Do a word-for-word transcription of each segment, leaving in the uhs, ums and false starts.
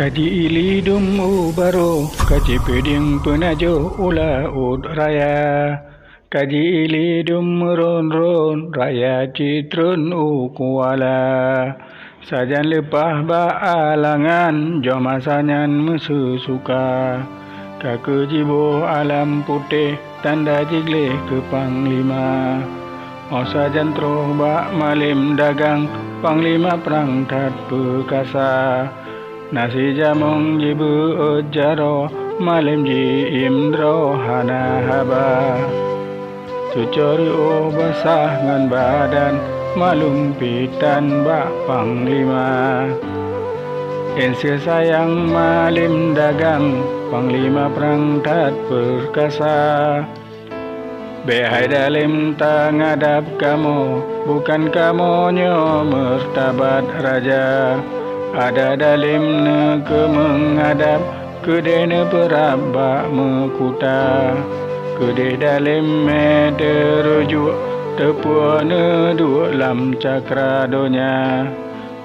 Ka ji-ili dum u barô, ka jipeudeueng peunajoh u laôt raya. Ka ji-ili dum meuron-ron, raya cit treun u kuala. Sajan leupah bak alangan, jom masa nyan meuseusuka. Ka keuh jiboh alam putéh, tanda jigleh keu panglima. Óh sajan troh bak malém dagang, panglima prang that peukasa. Na sijamong jibeuôt jaroe, malém ji-im droe hana haba. Cucoe riôh basah ngon badan, malum pih tan bak panglima. Inseuh sayang malém dagang, panglima prang that peukasa. Bék hai dalém tangadab kamoe, bukan kamoe nyoe meurtabat raja. Adak dalém neukeumeungadab, keudeh neupeurab bak meukuta. Keudeh dalém mé teurujuk, teupeue neuduek lam cakra donya.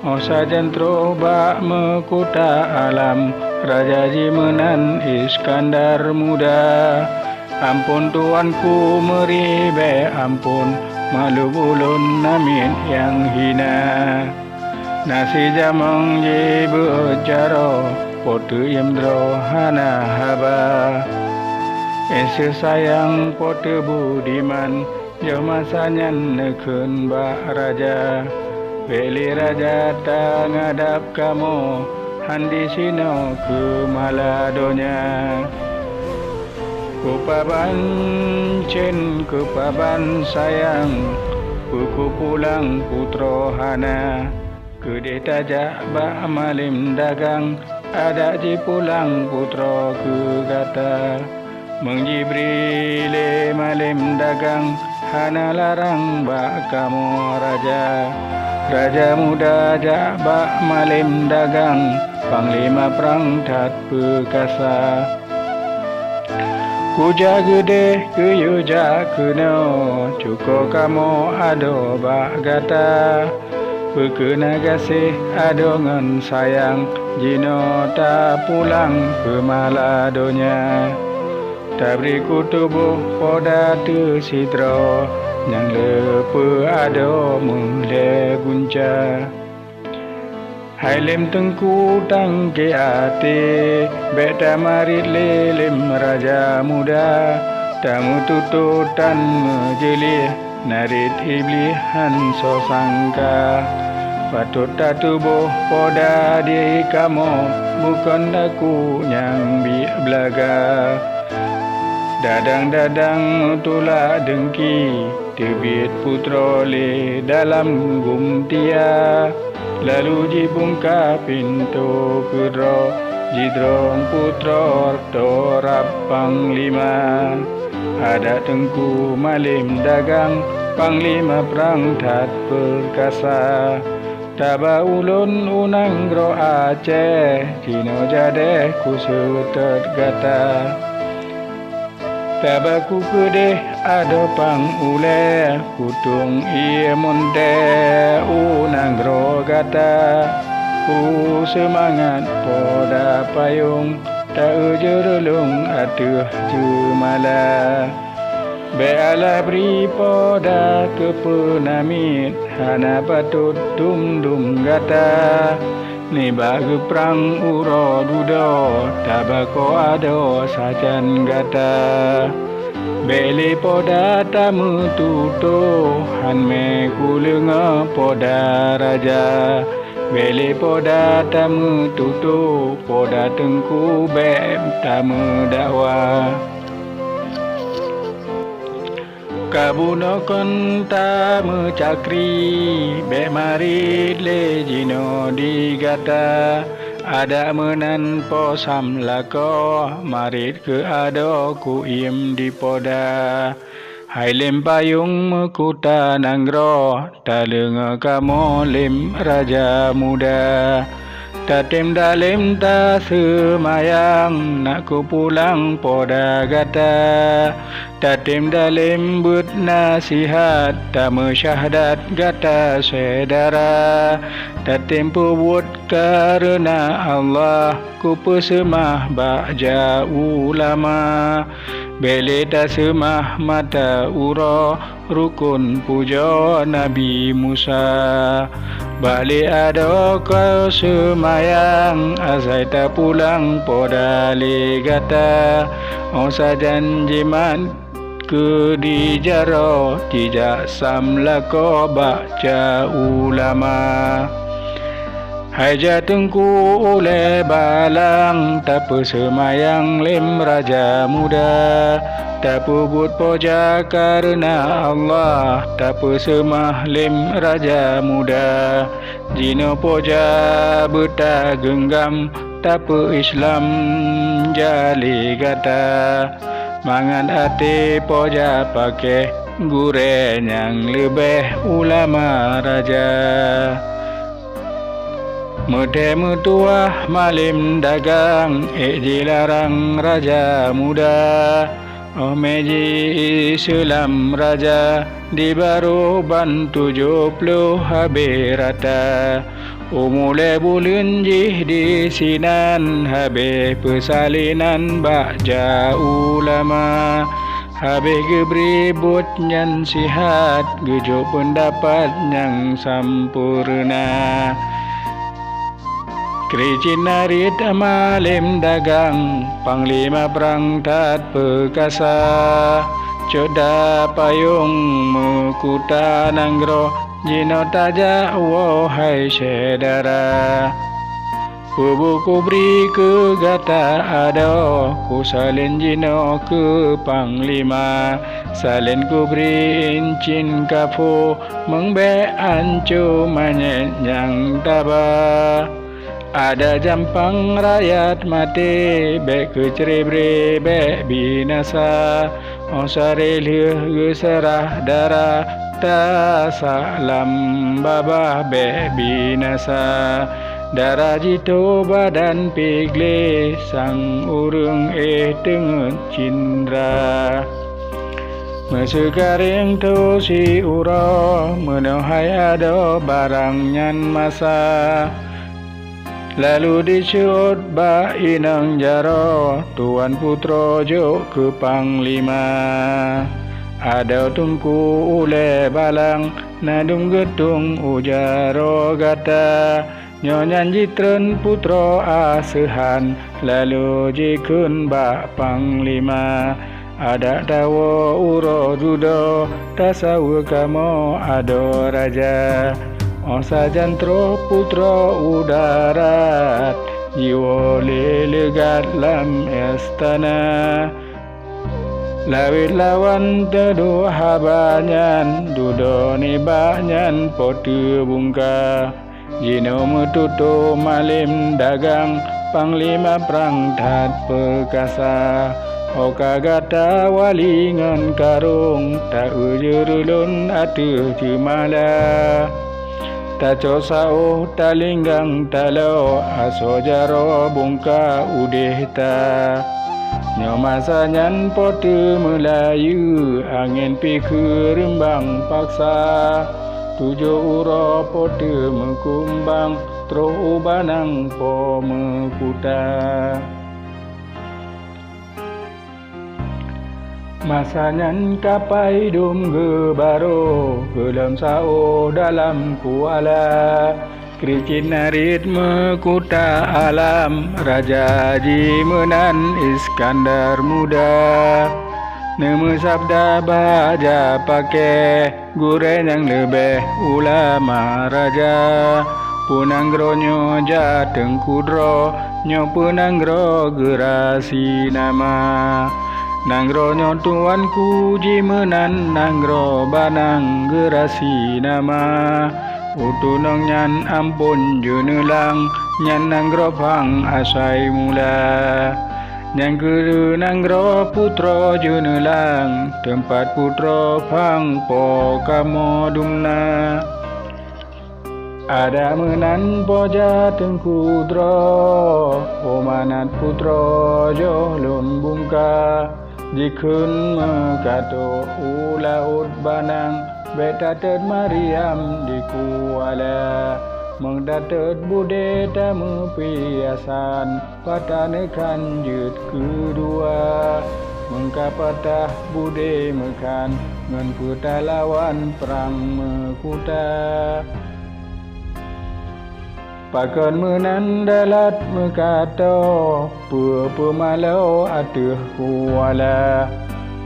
Óh sajan troh bak meukuta alam, raja jih meunan Iskandar Muda. Amphon tuanku meuribée amphon, malum ulôn namiet nyang hina. Na sijamong jibeuôt jaroe, po teu-im droe hana haba. Inseuh sayang po teu budiman, jom masa nyan neukheun bak raja. Bék lé raja tangadab kamoe, han disinoe keu mala donya. Kupaban cén, kupaban sayang, peue kupulang putroe hana. Keudeh tajak bak malém dagang, adak jipulang putroe keu gata. Meung jibri lé malém dagang, hana larang bak kamoe raja. Raja Muda jak bak malém dagang, panglima prang that peukasa. Kujak geudeh keu yue jak keunoe, cuko kamoe adoe bak gata. Peu keu na gaséh adoe ngon sayang, jinoe tapulang keu mala donya. Tabri kutuboh poda teuh sidroe, nyang le peu adoe meulhée gunca. Hai lém teungku tangke até, bék tamarit lé lém Raja Muda. Tameututoe tan meujeuleh, narit Iblih han soe sangka. Patot tatuboh poda di kamoe, bukon daku nyang biek beulaga. Dadang-dadang meutulak deungki, teubiet putroe lé dalam gumtia. Lalu jibungka pintoe keudroe, jidrong putroe reutôh rab panglima. Adak teungku malém dagang, panglima prang that peukasa. Taba ulôn u nanggroe Aceh, jinoe jadeh kuseutôt gata. Taba kukeudeh adoe pang ulée, kutueng ié montée u nanggroe gata. Kuseumangat poda payong, ta-eu jeureulong ateueh jeumala. Bék Allah bri poda keu peunamiet, hana patot dum-dum gata. Nibak geuprang uroe dudoe, taba ko adoe sajan gata. Bék lé poda tameututoe, han mé kuleungoe poda raja. Bék lé poda tameututoe, poda teungku bék tameudakwa. Ka bunoe kon tameucakri, bék marit lé jinoe di gata. Adak meunan po sam lakoe, marit keu adoe kuiem di poda. Hai lém payong meukuta nanggroe, taleungoe kamoe lém Raja Muda. Tatem dalem taseumayang, nak kupulang poda gata. Tatem dalem beuet nasihat, tameusyahdat gata syedara. Tatem peubuet kareuna Allah, kupeuseumah bak ja ulama. Bèk lé taseumah mata uroe, rukon pujoe Nabi Musa. Bak lhèe adoe seumayang, asai tapulang poda lé gata. Óh sajan jimat keu di jaroe, jijak sam lakoe bak ja ulama. Hai ja Teungku Ulèe Balang, tapeuseumayang lem raja muda. Tapeubuet poja kareuna Allah, tapeuseumah lem raja muda. Jinoe poja beutageunggam, tapeu-Islam ja lé gata. Mangat até poja pakéh, gurèe nyang leubeh ulama raja. Meuthèe meutuwah malem dagang, ék jilarang raja muda. Óh mé ji-Islam raja, di barôh ban tujoh ploh habéh rata. Umu lhèe buleuen jih disinan, habéh peusalinan bak ja ulama. Habéh geubri buet nyan sihat, geujok peundapat nyang sampoereuna. Kri cit na riet malem dagang, panglima prang that peukasa. Cok da payong meukuta nanggroe, jinoe tajak woe hai syedara. Peubuet kubri keu gata adoe, kusalén jinoe keu panglima. Salén kubri incin kafô, meungbèk anco manyét nyang taba. Adak jampang rakyat maté, bèk keucré-bré, bèk binasa. Óh saré lheueh geuseurah dara, tasak lam babah bèk binasa. Dara jitho badan pih glé, sang ureueng éh teungeut cindra. Meuseukaréng tho siuroe, meunoe hai adoe barang nyan masa. Lalu diseuôt bak inong jaroe, tuwan putroe jok keu panglima. Adoe Teungku Ulèe Balang, na dum geutueng u jaroe gata. Nyoe nyan jitreun putroe aseuhan, lalu jikheun bak panglima. Adak tawoe uroe dudoe, tasaweue kamoe adoe raja. Óh sajan troh putroe u darat, jiwoe lé leugat lam istana. Lawét lawan teuduek haba nyan, dudoe nibak nyan po teu bungka. Jinoe meututoe malem dagang, panglima prang that peukasa. Oka gata wali ngon karông, ta-eu jeureulôn ateueh jeumala. Tacok saôh talinggang taloe, asoe jaroe bungka udeh ta. Nyoe masa nyan po teu meulayeue, angén pih keu reumbang paksa. Tujoh uroe po teu meukumbang, troh u banang po meukuta. Masa nyan kapai dum geubarô, geulom saôh dalam kuala. Kri cit na riet meukuta alam, raja jimeunan Iskandar Muda. Neumeusabda bak ja pakéh, gurèe nyang leubeh ulama raja. Peue nanggroe nyoe ja teungku droe, nyoe peue nanggroe geurasi nama. Nanggroe nyoe tuanku jimeunan nanggroe banang geurasi nama. Utunong nyan amphon jeuneulang, nyan nanggroe phang asai mula. Nyang keu nanggroe putroe jeuneulang, teumpat putroe phang po kamoe dumna. Adak meunan Po Jah Teungku droe, Umanat putroe jih lôn bungka, jikheun meukato u laôt banang, bék tatot Mariam di kuala. Meung tatot budé tameupiasan, patah neukhan jeuet keudua. Meung ka patah budé meukhan, ngon peue talawan prang meukuta. Pakon meunan dalat meukato, peue peumalo ateueh kuala.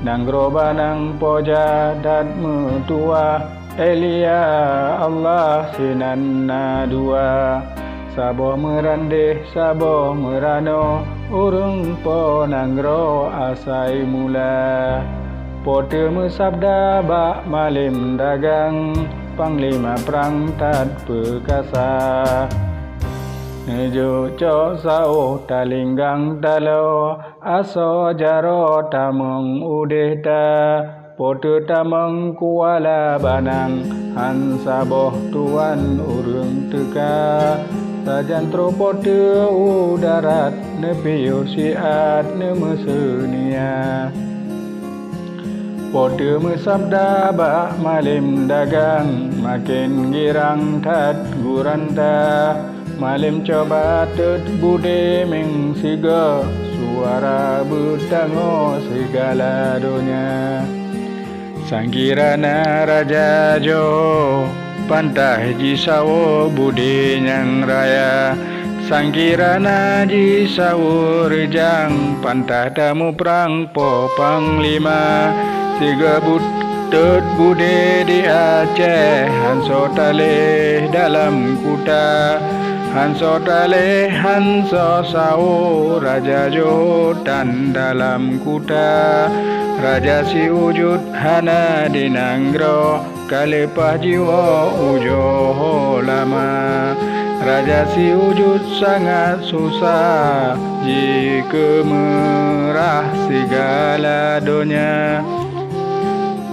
Nanggroe banang Po Jah that meutuwah, Elia Allah sinan na dua. Saboh meurandeh, saboh meuranoe, ureuëng po nanggroe asai mula. Po teu meusabda bak malém dagang, panglima prang that peukasa. Neujok cok saôh talinggang taloe, asoe jaroe tamong udeh ta. Po teu tamong kuala banang, han saboh tuwan ureuëng teuka. Sajan troh po teu u darat, neupiôh siat neumeuseunia. Po teu meusabda bak malém dagang, maken girang that guranta. Malém cuba tot budé meusigoe, suara beutangoe sigala donya. Sangkira na raja Johô, pantaih jisawoe budé nyang raya. Sangkira na jisawoe reujang, pantaih tamuprang po panglima. Sigoe buet tot budé di Aceh, han soe taléh dalam kuta. Han soe taléh, han soe sawoe, raja Johô tan dalam kuta. Raja siujut hana di nanggroe, ka leupah jiwoe u Johô lama. Raja siujut sangat susah, jikeumeurah sigala donya.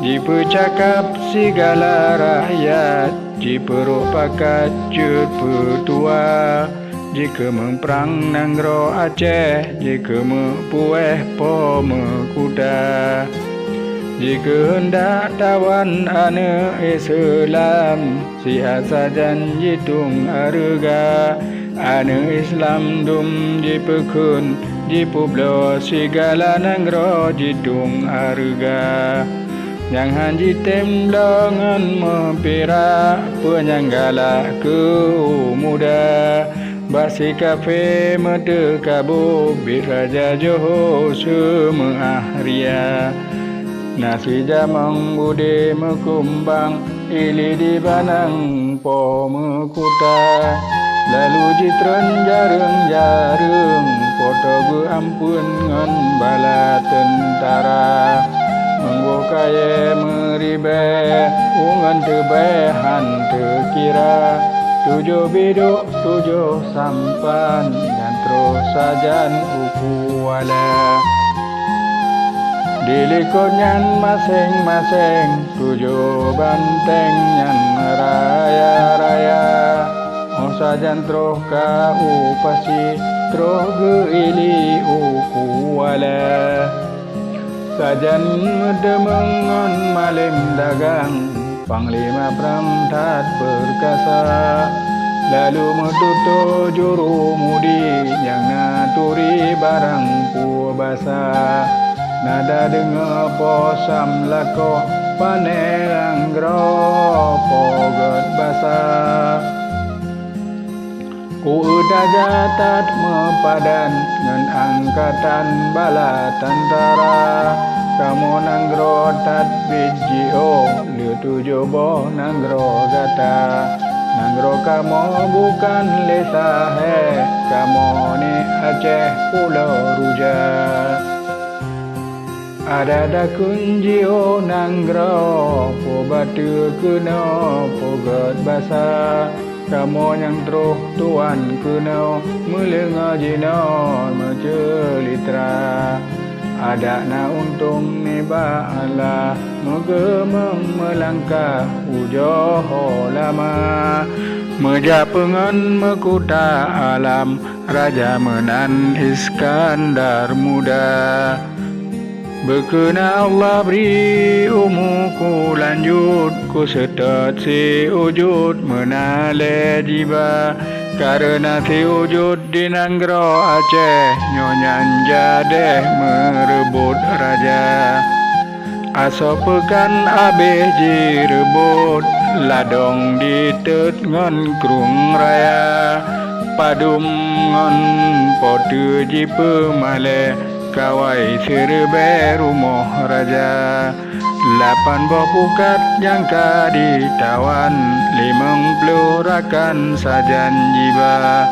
Jipeucakap sigala rakyat, jipeurok pakat jeuet peutuwa. Jikeumeung prang nanggroe Aceh, jikeumeung puwéh po meukuta. Jikeuheundak tawan aneuëk Islam, siat sajan jitueng areuga. Aneuëk Islam dum jipeukheun, jipeubloe sigala nanggroe jitueng areuga. Nyang han jitem bloe ngon meupirak, peue nyang galak keu muda. Bak si kafé meuteukaboe, biet raja Johô seumeuah ria. Na si jamong budé meukumbang, ili di banang po meukuta. Lalu jitreun jareueng-jareueng, po teu geuampeuen ngon bala teuntara. Meunggôh kayée meuribée, u ngon teubée han teukira. Tujoh bidôk, tujoh sampan, dan troh sajan u kuala. Di likot nyan maséng-maséng, tujoh banteng nyang raya-raya. Óh sajan troh ka u pasi, troh geuili u kuala. Sajan meudeumeung ngon malém dagang, panglima prang that peukasa. Lalu meututoe jurumudi nyang na turi barang peue basa. Na tadeungoe po sam lakoe, pané nanggroe po gét basa. Ueu tajak that meupadan ngon angkatan bala tantara. Kamoe nanggroe that biet jiôh, lheueh tujoh boh nanggroe gata. Nanggroe kamoe bukan lé sahé, kamoe ni Aceh Pulo Ruja. Adak takheun jiôh nanggroe, po bateue keunoe, po gét basa. Kamoe nyang troh tuwan keunoe, meuleungoe jinoe meuceulitra. Adak na untông nibak Allah, meugeumeung meulangkah u Johô lama. Meujak peungon meukuta alam, raja meunan Iskandar Muda. Beukeuna Allah bri umu kulanjut, kuseutôt siujôt meunan lé jiba. Kareuna siujôt di nanggroe Aceh, nyoe nyan jadéh meureubot raja. Asoe peukan abéh jireubot, ladôm diteuet ngon krueng raya. Padum ngon po teu jipeumalée, kawai siribée rumoh raja. Lapan boh pukat nyang ka jitawan, limong ploh rakan sajan jiba.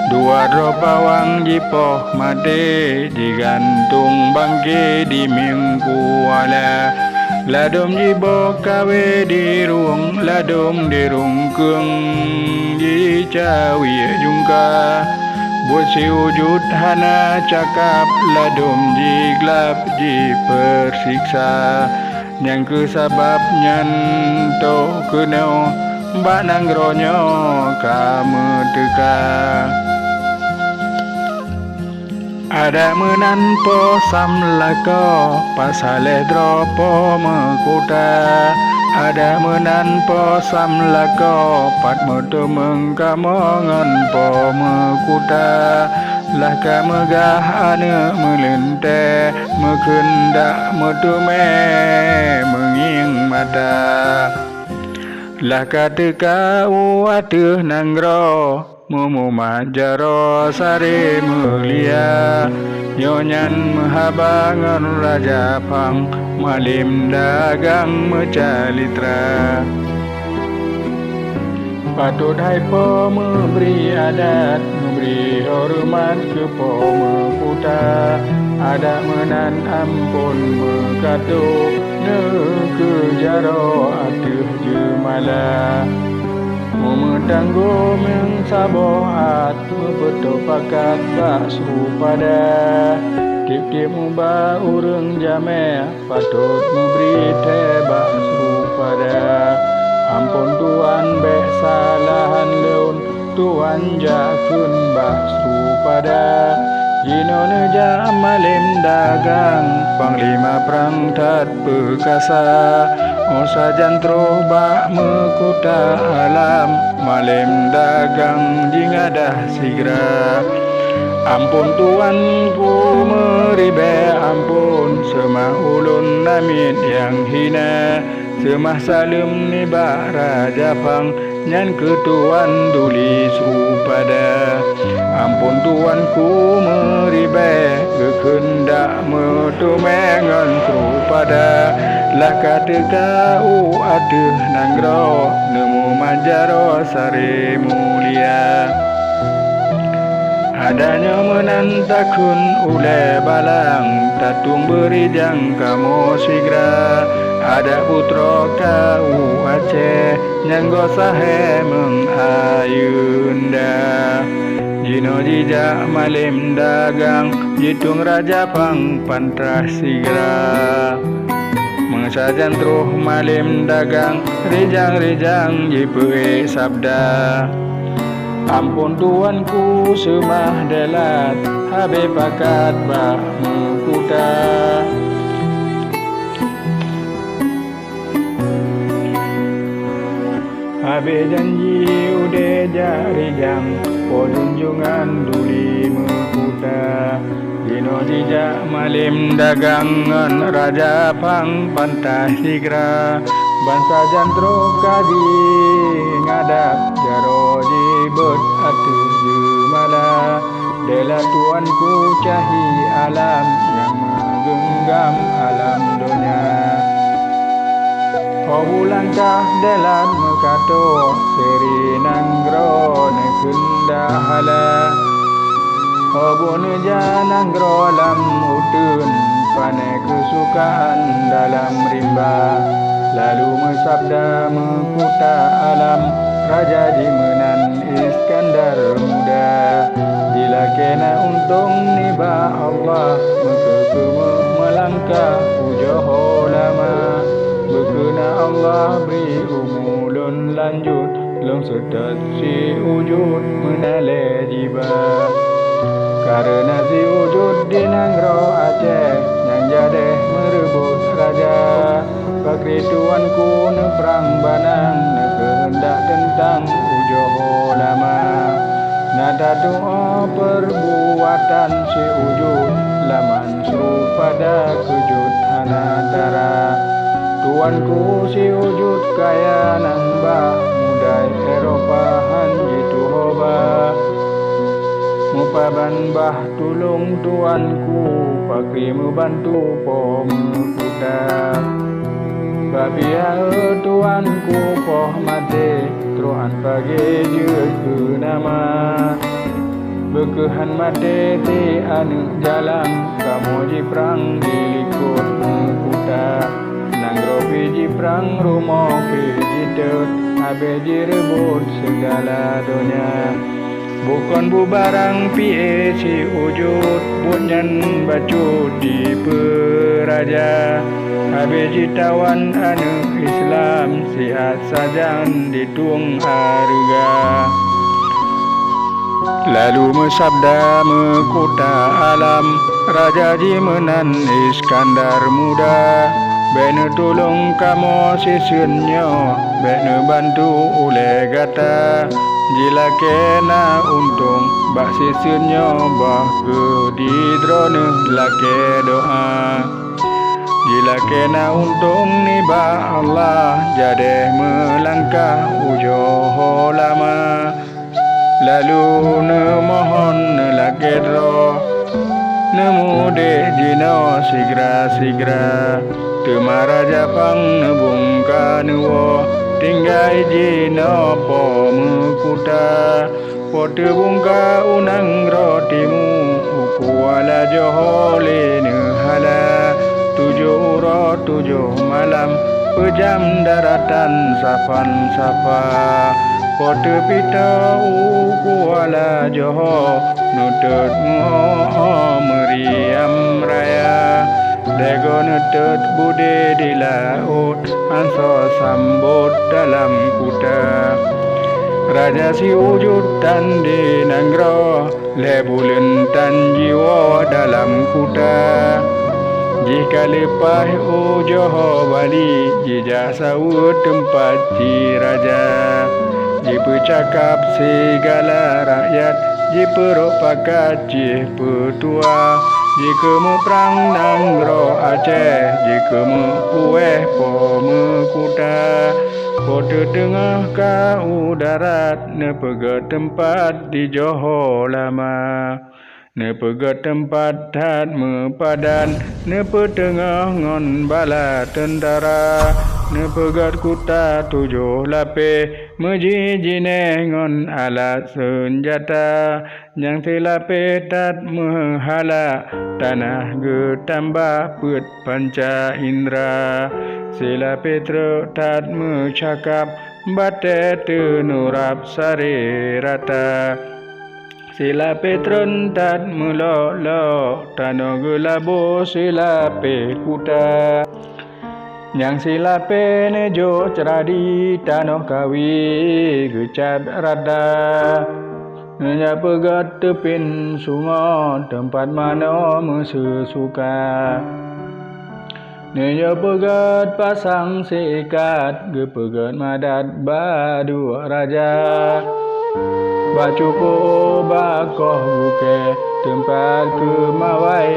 Dua droe pawang jipoh maté, jigantong bangké di mieng kuala. Ladôm jiboh kawé di rueng, ladôm di rueng keueng jicawiek jungka. Buet siujôt hana cakab, ladôm jiglab jipeusiksa. Nyang kheueh sabab nyan toh keunoe bak nanggroe nyoe ka meuteuka. Adak meunan po samlakoe, pat saléh droe po meukuta. Adak meunan po samlakoe, pat meuteumeung kamoe ngon po meukuta. Lah ka meugah aneuëk meuleuntée, meukeundak meuteumé meungieng mata. Lah ka teuka u ateueh nanggroe, meumumat jaroe saré meulia. Nyoe nyan meuhaba ngon Raja Phang, malém dagang meucalitra. Patot hai po meubri adat, meubri horeumat keu po meukuta. Adat meunan amphon meukato, neukeue jaroe ateueh jeumala. Meumeutanggô meusaboh at, meupeutoh pakat bak seurupada. Tieb-tieb muba ureuëng jamé, patot meubri thée bak seurupada. Amphon tuan bék salahan lôn, tuan jak kheun bak seurupada. Jinoe neujak malém dagang, panglima prang that peukasa. Óh sajan troh bak meukuta alam, malém dagang jingadah sigra. Amphon tuanku meuribée amphon, seumah ulôn namiet nyang hina. Seumah saleuem nibak Raja Phang, nyan keuh tuan duli seurupada. Amphon tuanku meuribée, geukheundak meuteumé ngon seurupada. Lah ka teuka u ateueh nanggroe, neumumat jaroe saré mulia. Adak nyoe meunan takheun ulée balang, tatueng beurijang kamoe sigra. Adak putroe ka u Aceh, nyang goh sahé meung ayeunda. Jinoe jijak malém dagang, jitueng Raja Phang pantrah sigra. Meusajan troh malém dagang, rijang-rijang jipeuék sabda. Amphon tuanku seumah deulat, habéh pakat bak meukuta. Habéh janji udée jak rijang, po junjungan duli meukuta. Jinoe jijak malém dagang ngon Raja Phang pantrah sigra. Bansajan troh ka jingadab, jaroe jibeuet ateueh jeumala. Deulat tuanku cahi alam, nyang meugeunggam alam donya. Ho bulangkah deulat meukato, siri nanggroe neukheun dahala. Ho bunoe ja nanggroe lam uteuen, pané keusukaan dalam rimba. Lalu meusabda meukuta alam, raja jih meunan Iskandar Muda. Jilakée na untông nibak Allah, meukeue keumeung meulangkah pujoe ho lama. Beukeuna Allah bri umu lôn lanjut, Seutôt si Ujud meunan lé jiba. Kareuna si Ujud di nanggroe Aceh nyang jadéh meureubot raja. Pakri tuanku neuprang banang neukeuheundak teuntang ujoe lama. Na tatu'oh peurbuatan si Ujud laman sru pada keujot hana dara. Tuanku si Ujud kaya nan bah mudai Eropa han jituho ba. Meupaban bah tulông tuanku, pakri meubantu po meukuta. Bak pihak tuanku poh maté, trok han pagée jeuet keu nama. Beukeuhan maté si aneuëk jalan, kamoe jiprang di likot meukuta. Nanggroe pih jiprang, rumoh pih jitôt, habéh jireubot sigala donya. Bukon bubarang pié si Ujud, buet nyan bacut dipeuraja. Habéh jitawan aneuëk Islam, sihat sajan ditueng hareuga. Lalu meusabda meukuta alam, raja jih meunan Iskandar Muda. Bék neutulông kamoe siseun nyoe, bék neubantu ulée gata. Jilakée na untông bak siseun nyoe, bah kheueh di droeneueh lakée doá. Jilakée na untông nibak Allah, jadéh meulangkah ujoe lama. Lalu neumohon neulakée droe, neumudeh jinoe sigra-sigra. Teuma raja pang neubungka neuwoe, tinggai jinoe po meukuta. Po teubungka u nanggroe timu, u Kuala Johor lé neuhala. Tujoh uroe tujoh malam, peujam daratan sapan sapa. Po teupito u Kuala Johor, neutôt meu'oe-'oe meuriam raya. Lhée goe neutôt budé di laôt, han soe sambot dalam kuta. Raja si Ujud tan di nanggroe, lhée buleuen tan jiwoe dalam kuta. Jih ka leupah u Johor Bali, jijak saweue teumpat jih raja. Jipeucakap sigala rakyat, jipeurok pakat jih peutua. Jikeumeuk prang nanggroe Aceh, jikeumeuk puwéh po meukuta. Po teuteungoh ka u darat, neupeugét teumpat di Johor Lama. Neupeugét teumpat that meupadan, neupeuteungoh ngon bala teuntara. Neupeugét kuta tujoh lapéh, meujih jinéh ngon alat seunjata. Nyang silapéh that meuhala, tanoh geutamba peuet panca indra. Silapéh treuk that meucakap, batée teunurab saré rata. Silapéh treun that meulok-lok, tanoh geulaboh silapéh kuta. Nyang silapéh neujok ceuradi, tanoh kawi geucat rata. Neujak peugét teupin sungoe, teumpat manoe meuseusuka. Neujok peugét pasang seuikat, geupeugét madat bak duek raja. Bak cuko bak koh bukée, teumpat keumawai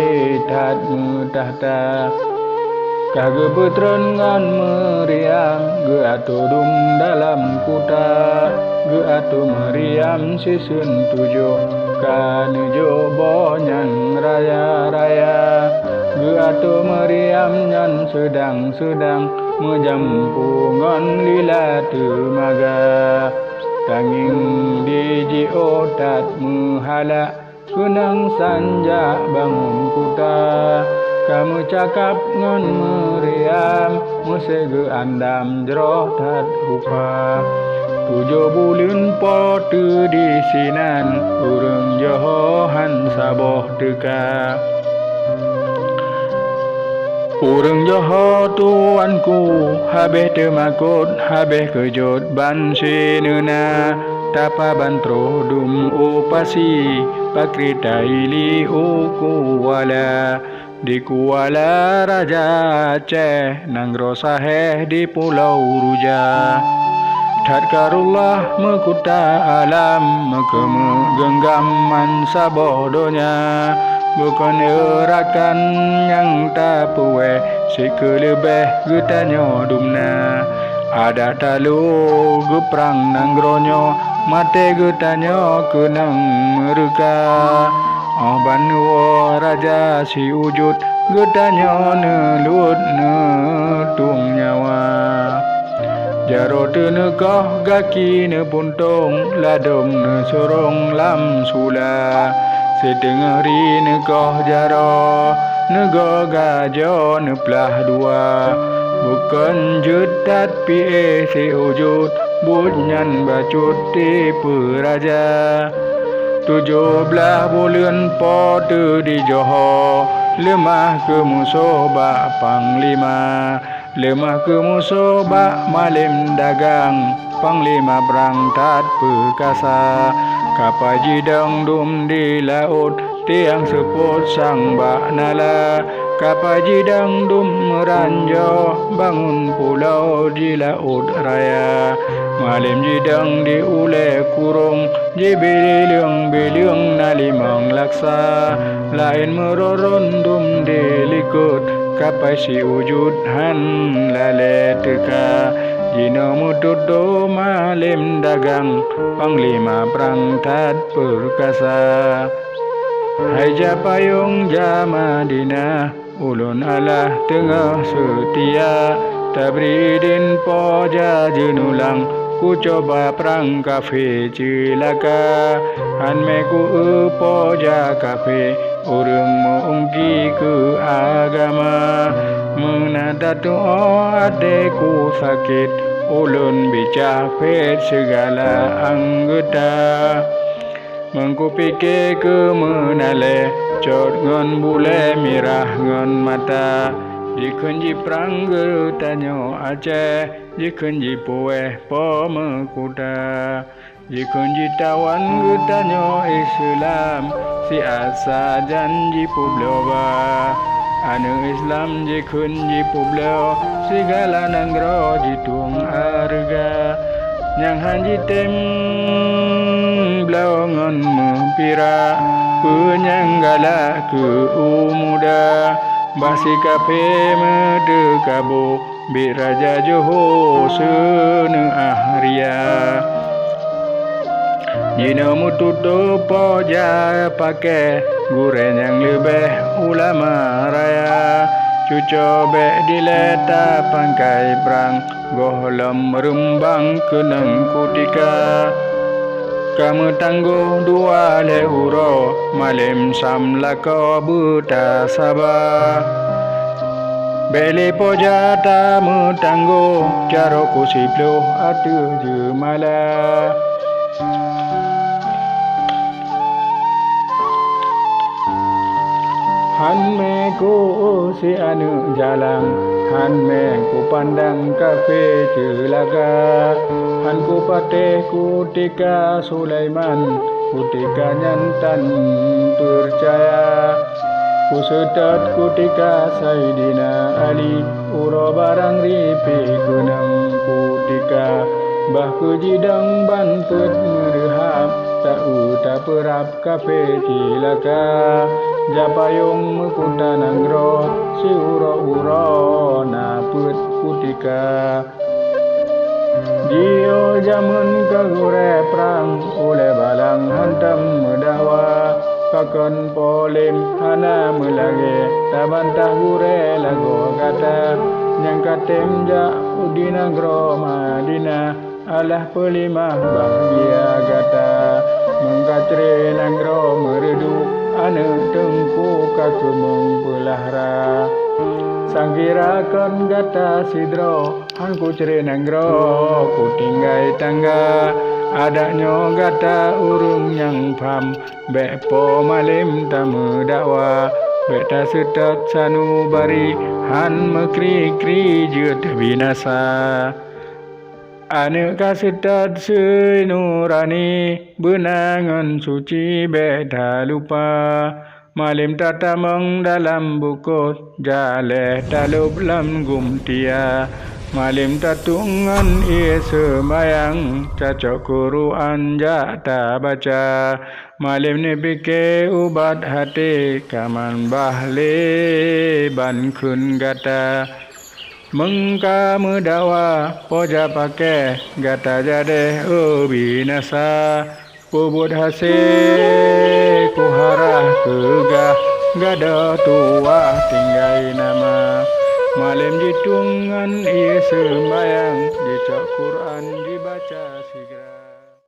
that meutakhta. Ka geupeutreun ngon meuriam, geuatoe dum dalam kuta. Geuatoe meuriam siseun tujoh, ka neujok boh nyang raya-raya. Geuatoe meuriam nyan seudang-seudang, meujampu ngon lila teumaga. Tangieng di jiôh that meuhala, keunong sanjak bangon kuta. Ka meucakap ngon meuriam, meusé geuandam jroh that rupa. Tujoh buleuen po teudisinan, ureuëng Johor han saboh teuka. Ureuëng Johô tuanku, habéh teumakot, habéh keujot ban sineuna, tapaban troh dum u pasi, pakri taili u Kuala. Di Kuala Raja Aceh, nanggroe sahéh di Pulo Ruja. That karulah meukuta alam, meukeumeugeunggam man saboh donya. Bukon eurakan nyang tapeuwéh, sikeue leubeh geutanyoe dumna. Adak talo geuprang nanggroe nyoe, maté geutanyoe keunong meureuka. Óh ban neuwoe raja siujot, geutanyoe neuluet neutueng nyawa. Jaroe teuneukoh gaki neupuntông, ladôm neusurông lam sula. Siteungoh ri neukoh jaroe, neugoe gajoe neuplah dua. Bukon jeuet that piéh siujot, buet nyan bacut tipeue raja. Tujoh blaih buleuen po teu di Johô, leumah keu musoh bak panglima. Leumah keu musoh bak malém dagang, panglima prang that peukasa. Kapai jidong dum di laôt, tiang seupôt sang bak nala. Kapai jidong dum meuranjoe, bangon pulo di laôt raya. Malém jidong di ulée kurông, jibileueng-bileueng na limong laksa. Laén meurorondum di likot, kapai siujot han lalée teuka. Jinoe meututoe malém dagang, panglima prang that peukasa. Hai ja payong ja Madinah, ulôn alah teungoh seutia. Tabri idin po ja jeunulang, kucoba prang kafé ceulaka. Han mé ku-eu po ja kafé, ureuëng meu-ungki keu agama. Meuna tatuoh até ku sakét, ulôn bicah phét sigala anggeuta. Meung kupike keu meunalée, cot ngon bulée mirah ngon mata. Jikheun jiprang geutanyoe Aceh, jikheun jipuwéh po meukuta. Jikheun jitawan geutanyoe Islam, siat sajan jipeubloe ba. Aneuëk Islam jikheun jipeubloe, sigala nanggroe jitueng hareuga. Nyang han jitem bloe ngon meupirak, peue nyang galak keu u muda. Bah si kafé meuteukaboe, biet raja Johô seuneuah ria. Jinoe meututoe po ja paké, gurée nyang leubeh ulama raya. Cucoe bék dilée tapangkai prang, gohlom reumbang keunong kutika. Ka meutanggoh dua lhée uroe, malém sam lakoe beutasaba. Bék lé po ja tameutanggoh, jaroe ku siploh ateueh jeumala. Han mé ku-eu si aneuëk jalang, han mé kupandang kafé ceulaka. Han kupatéh kutika Sulaiman, kutika nyan tan peucaya. Kuseutôt kutika Saidina Ali, uroe barang ripéh keunong kutika. Bah keu jidong ban peuet meureuhab, ta-eu tapeurab kafé cilaka. Ja payong meukuta nanggroe, siuroe-uroe na peuet kutika. Jiôh jameun ka gurée prang, ulée balang hantom meudakwa. Pakon polém hana meulagée, tabantah gurée lagoe gata. Nyang ka tem jak u di nanggroe Madinah, alah peulimah bahgia gata. Meung ka cre nanggroe Meureudu, aneuëk teungku ka keumeung peulara. Sangkira kon gata sidroe, han kucre nanggroe kutinggai tangga. Adak nyoe gata ureuëng nyang pham, bék po malém tameudakwa. Bék taseutôt sanubari, han meukri-kri jeuet binasa. Aneuëk ka seutôt seue nurani, beuna ngon suci bék talupa. Malem tatamong dalam bukot, jaleh talop lam gumtia. Malem tatueng ngon ié seumayang, tacok Quran jak tabaca. Malem neupike ubat até, kaman bah lé ban kheun gata. Meungka meudakwa, po jak paké, gata jadeh, oh, binasa. Peubuet hasé kuharah keugah, gadôh tuwah tinggai nama. Malem jitueng ngon ié seumayang, jicok Quran jibaca sigra.